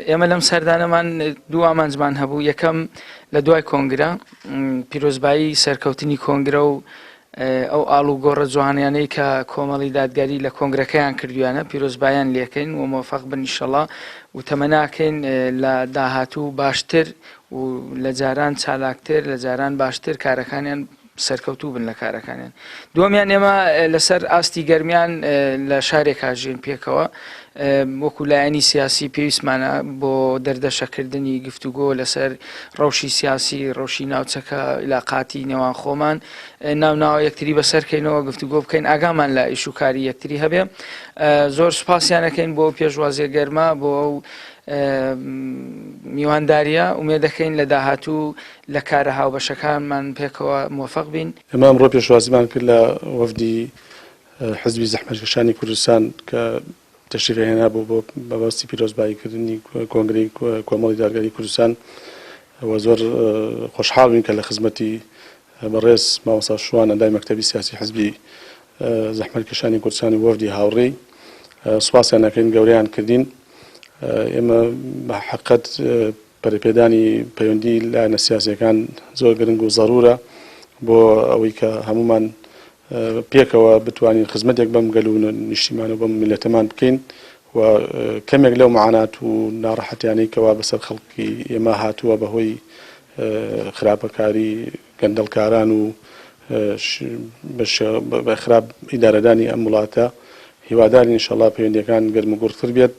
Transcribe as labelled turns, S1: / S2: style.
S1: ئێمە لەم سەردانەمان دوو ئامانجمان هەبوو، یەکەم لە دوای کۆنگرە پیرۆزبایی سەرکەوتنی کۆنگرە و ئەو ئاڵوگۆڕە جوانیانەی کە کۆمەڵی دادگەری لە کۆنگرەکەیان کردویانە پیرۆزبایان لێکەین و مۆفەق بن ئیشەڵا و تەمەناکەین لە داهاتوو باشتر و لە جاران چالاکتر لە جاران باشتر کارەکانیان سەرکەوتوو بن لە کارەکانیان. دووەمیان ئێمە لەسەر ئاستی گەرمیان لە شارێکا ژین پێکەوە وەکو لایەنی سیاسی پێویستمانە بۆ دەردەشەکردنی گفتوگۆ لەسەر ڕەوشی سیاسی ڕەوشی ناوچەکە عیلاقاتی نێوان خۆمان ناوناوە یەکتری بەسەرکەینەوە گفتوگۆ بکەین ئاگامان لە ئیش و کاری یەکتری هەبێ زۆر سوپاسیانەکەین بۆ پێشوازیە گەرمە بۆ ئەو میوانداریە ئومێدەکەین لە داهاتوو لە کارە هاوبەشەکانمان پێکەوە مۆفەق بین.
S2: ئێمە ئەمڕۆ پێشوازیمان کرد لە وەفدی حزبی زەحمەتکێشانی کوردستان کە تەشریفیان هێنابوو بۆ مەبەستی پیرۆزباییکردنی کۆنگرەی کۆمەڵی دادگەری کوردستان و زۆر خۆشحاڵ بووین کە لە خزمەتی بەڕێز مامۆستا شوان ئەندامی مەکتەبی سیاسی حزبی زەحمەتکێشانی کوردستان و وەفدی هاوڕێی سوپاسیان ئەکەین گەورەیان کردین ئێمە بە حەقەت پەرەپێدانی پەیوەندی لایەنە سیاسیەکان زۆر گرنگ و زەرورە بۆ ئەوەی کە هەمومان پێکەوە بتوانین خزمەتێک بەم گەل و نیشتیمان و بەم میلەتەمان بکەین و کەمێک لەو معانات و ناڕەحەتیانەی کەوا بەسەر خەڵکی ئێمە هاتووە بەهۆی خراپەکاری گەندەڵکاران و بە خراپ ئیدارەدانی ئەم وڵاتە هیوادارین ئینشەڵا پەیوەندیەکان گەرم و گوڕتر بێت.